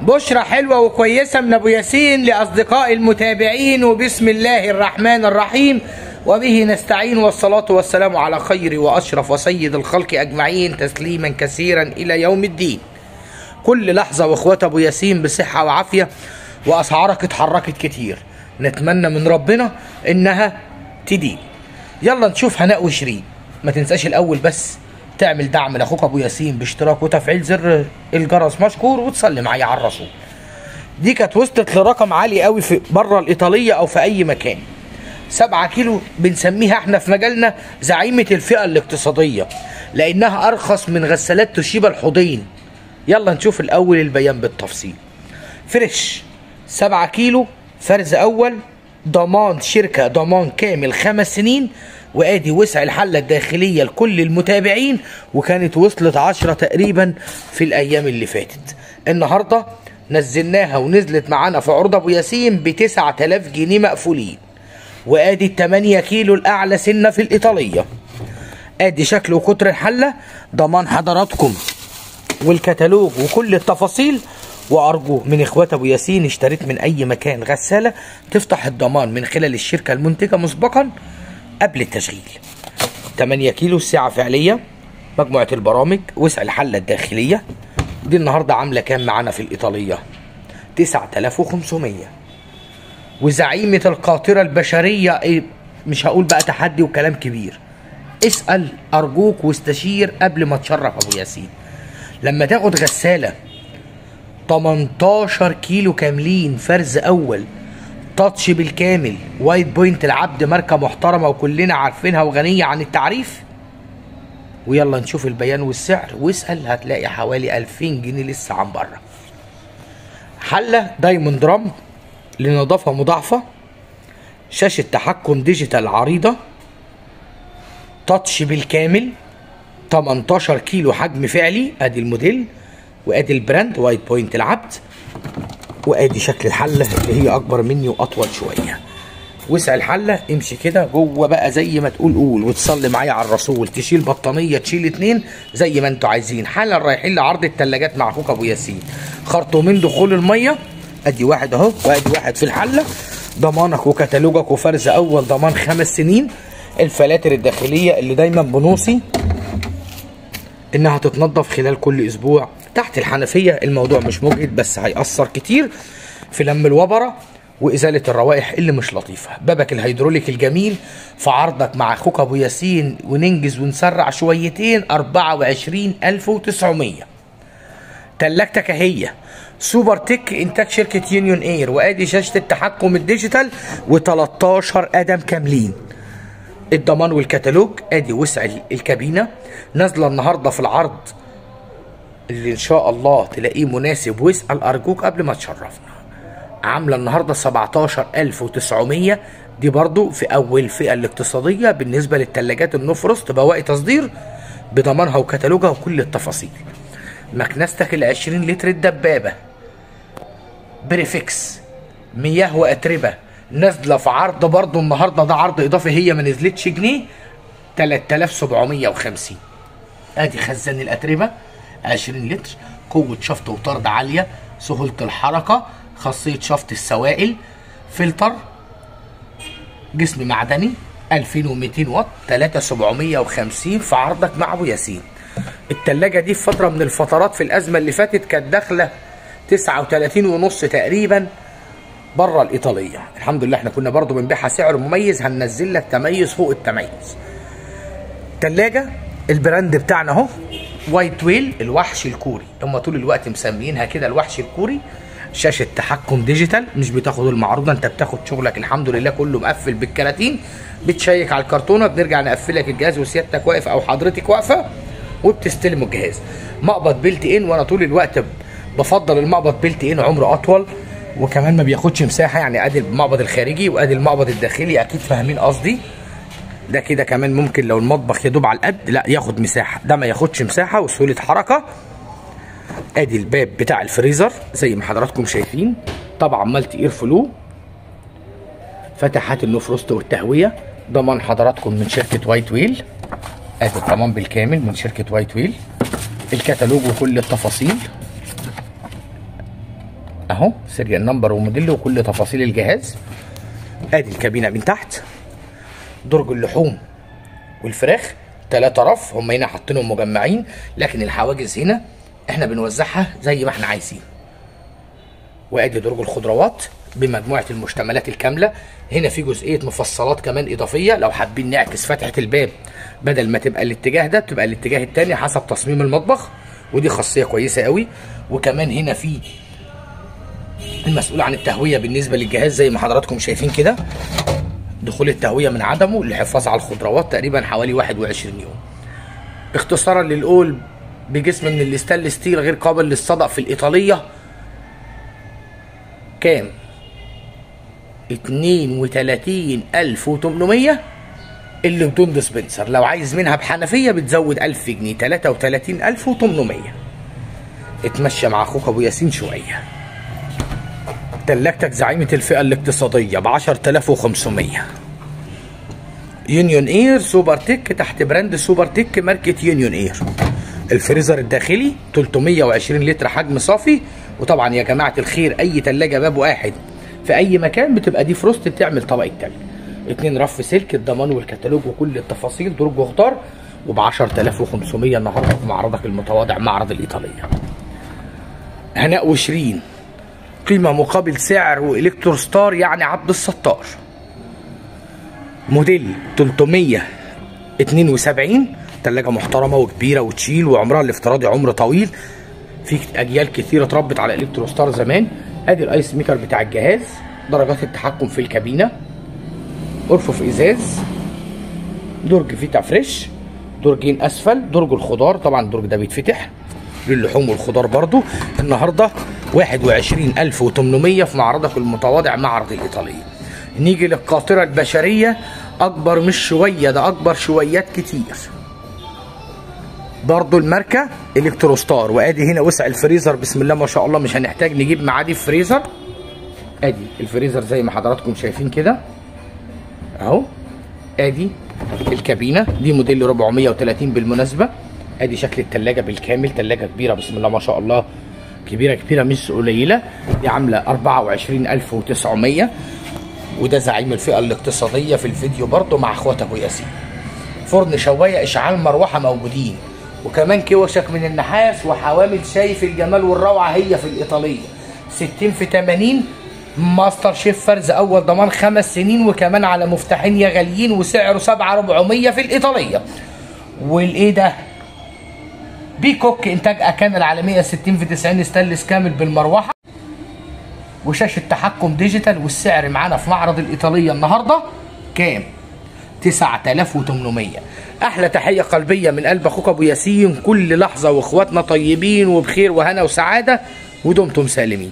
بشرة حلوة وكويسة من أبو ياسين لأصدقاء المتابعين، وبسم الله الرحمن الرحيم وبه نستعين، والصلاة والسلام على خير وأشرف وسيد الخلق أجمعين تسليما كثيرا إلى يوم الدين. كل لحظة وإخوات أبو ياسين بصحة وعافية، وأسعارك اتحركت كتير، نتمنى من ربنا إنها تدين. يلا نشوف هناء وشيرين. ما تنساش الأول بس تعمل دعم لاخوك ابو ياسين باشتراك وتفعيل زر الجرس مشكور، وتصلي معايا على الرسول. دي كانت وصلت لرقم عالي قوي في بره الايطالية او في اي مكان. 7 كيلو بنسميها احنا في مجالنا زعيمه الفئة الاقتصادية، لانها ارخص من غسالات توشيبا الحوضين. يلا نشوف الاول البيان بالتفصيل. fresh 7 كيلو فرز اول، ضمان شركة، ضمان كامل 5 سنين، وادي وسع الحلة الداخلية لكل المتابعين، وكانت وصلت 10 تقريبا في الايام اللي فاتت. النهارده نزلناها ونزلت معانا في عروض ابو ياسين ب 9000 جنيه مقفولين. وادي 8 كيلو الاعلى سنة في الايطالية. ادي شكل وقطر الحلة، ضمان حضراتكم والكتالوج وكل التفاصيل. وارجو من اخوات ابو ياسين اشتريت من اي مكان غسالة تفتح الضمان من خلال الشركة المنتجة مسبقا قبل التشغيل. 8 كيلو السعة فعليه، مجموعة البرامج، وسع الحلة الداخلية. دي النهارده عامله كام معانا في الايطالية؟ 9500. وزعيمه القاطره البشرية، مش هقول بقى تحدي وكلام كبير، اسال ارجوك واستشير قبل ما تشرف ابو ياسين. لما تاخد غسالة 18 كيلو كاملين فرز اول، touch بالكامل، وايت بوينت العبد، ماركة محترمه وكلنا عارفينها وغنيه عن التعريف. ويلا نشوف البيان والسعر، واسال هتلاقي حوالي 2000 جنيه لسه عن بره. حله diamond drum لنظافه مضاعفه، شاشة تحكم digital عريضة، touch بالكامل، 18 كيلو حجم فعلي. ادي الموديل وادي ال brand وايت بوينت العبد، وادي شكل الحلة اللي هي اكبر مني واطول شوية. وسع الحلة امشي كده جوه بقى زي ما تقول قول، وتصلي معايا على الرسول، تشيل بطانيه تشيل 2 زي ما انتوا عايزين. حالا رايحين لعرض الثلاجات مع اخوك ابو ياسين. خرطومين دخول المية، ادي واحد اهو وادي واحد في الحلة، ضمانك وكتالوجك وفرز اول، ضمان 5 سنين. الفلاتر الداخلية اللي دايما بنوصي انها تتنظف خلال كل اسبوع تحت الحنفية. الموضوع مش مجهد بس هيأثر كتير في لم الوبره وازالة الروائح اللي مش لطيفة. بابك الهيدروليك الجميل في عرضك مع اخوك ابو ياسين، وننجز ونسرع شويتين. 24900. تلاجتك اهي سوبر تك، انتاج شركة يونيون اير، وادي شاشة التحكم ال digital و13 قدم كاملين. الضمان والكتالوج، ادي وسع الكابينه. نازله النهارده في العرض اللي ان شاء الله تلاقيه مناسب، واسال ارجوك قبل ما تشرفنا. عامله النهارده 17900، دي برضو في اول فئة الاقتصادية بالنسبة للثلاجات ال no frost، بواقي تصدير بضمانها وكتالوجها وكل التفاصيل. مكنستك ال 20 لتر الدبابة بريفكس، مياه واتربه، نازله في عرض برضو النهارده، ده عرض اضافي هي ما نزلتش جنيه، 3750. ادي خزان الاتربه 20 لتر، قوة شفط وطرد عالية، سهولة الحركة، خاصية شفط السوائل، فلتر، جسم معدني، 2200 واط، 3750 في عرضك مع ابو ياسين. التلاجة دي في فترة من الفترات في الأزمة اللي فاتت كانت داخلة 39.5 تقريبا بره الإيطالية. الحمد لله احنا كنا برضو بنبيعها سعر مميز، هننزل لك تميز فوق التميز. تلاجة ال brand بتاعنا اهو وايت ويل، الوحش الكوري، هم طول الوقت مسمينها كده الوحش الكوري. شاشة تحكم digital، مش بتاخد المعروضة، انت بتاخد شغلك الحمد لله كله مقفل بالكراتين، بتشيك على الكرتونة، بنرجع نقفلك الجهاز وسيادتك واقف او حضرتك واقفة وبتستلم الجهاز. مقبض built in، وانا طول الوقت بفضل المقبض built in، عمره اطول وكمان ما بياخدش مساحة. يعني ادي المقبض الخارجي وادي المقبض الداخلي، اكيد فاهمين قصدي. ده كده كمان ممكن لو المطبخ يدوب على القد لا ياخد مساحة، ده ما ياخدش مساحة وسهولة حركة. ادي الباب بتاع الفريزر زي ما حضراتكم شايفين، طبعا multi air flow، فتحات ال no frost والتهويه، ضمان حضراتكم من شركة وايت ويل. ادي الضمان بالكامل من شركة وايت ويل، الكتالوج وكل التفاصيل. اهو، serial number وموديل وكل تفاصيل الجهاز. ادي الكابينه من تحت، درج اللحوم والفراخ 3 رف، هم هنا حاطينهم مجمعين، لكن الحواجز هنا احنا بنوزعها زي ما احنا عايزين. وادي درج الخضروات بمجموعه المشتملات الكاملة. هنا في جزئية مفصلات كمان اضافية، لو حابين نعكس فتحه الباب بدل ما تبقى الاتجاه ده بتبقى الاتجاه الثاني حسب تصميم المطبخ، ودي خاصية كويسة قوي. وكمان هنا في المسؤول عن التهويه بالنسبة للجهاز زي ما حضراتكم شايفين كده، دخول التهويه من عدمه للحفاظ على الخضروات تقريبا حوالي 21 يوم. اختصارا للقول بجسم من ال stainless steel غير قابل للصدأ في الايطالية كام؟ 32800 اللي بدون dispenser. لو عايز منها بحنفيه بتزود 1000 جنيه، 33800. اتمشى مع اخوك ابو ياسين شوية. تلاجتك زعيمه الفئة الاقتصادية ب 10500، يونيون اير سوبر تك تحت brand سوبر تك ماركة يونيون اير. الفريزر الداخلي 320 لتر حجم صافي. وطبعا يا جماعة الخير اي تلاجه باب واحد في اي مكان بتبقى defrost بتعمل طبقه تلج. 2 رف سلك، الضمان والكتالوج وكل التفاصيل، درج وخضار، وب 10500 النهارده في معرضك المتواضع معرض الايطالية. هناء وشيرين، قيمة مقابل سعر، والكترو ستار يعني عبد الستار. موديل 372، تلاجه محترمه وكبيره وتشيل، وعمرها الافتراضي عمر طويل، في اجيال كثيرة اتربت على الكترو ستار زمان. ادي ال ice maker بتاع الجهاز، درجات التحكم في الكابينه، ارفف ازاز، درج فيتا فريش، درجين اسفل، درج الخضار، طبعا الدرج ده بيتفتح للحوم والخضار برضو. النهارده 21800 في معرضك المتواضع معرض الايطالية. نيجي للقاطره البشرية، اكبر مش شوية، ده اكبر شويات كتير، برضو الماركة الكترو ستار. وادي هنا وسع الفريزر بسم الله ما شاء الله، مش هنحتاج نجيب معادي فريزر. ادي الفريزر زي ما حضراتكم شايفين كده اهو. ادي الكابينه دي موديل 430 بالمناسبة. ادي شكل التلاجة بالكامل، تلاجه كبيرة بسم الله ما شاء الله، كبيرة كبيرة مش قليله، دي عامله 24900. وده زعيم الفئة الاقتصادية في الفيديو برضو مع اخوات ابو ياسين. فرن شوايه، اشعال مروحة موجودين، وكمان كوشك من النحاس وحوامل شاي في الجمال والروعه هي في الايطالية. 60 في 80 ماستر شيف، فرز اول، ضمان 5 سنين، وكمان على مفتاحين يا غاليين، وسعره 7400 في الايطالية. والايه ده؟ بيكوك انتاج اكان العالمية، 60 في 90 ستانلس كامل بالمروحه وشاشه تحكم digital. والسعر معانا في معرض الايطالية النهارده كام؟ 9800. احلى تحية قلبية من قلب اخوك ابو ياسين، كل لحظة واخواتنا طيبين وبخير وهنا وسعادة، ودمتم سالمين.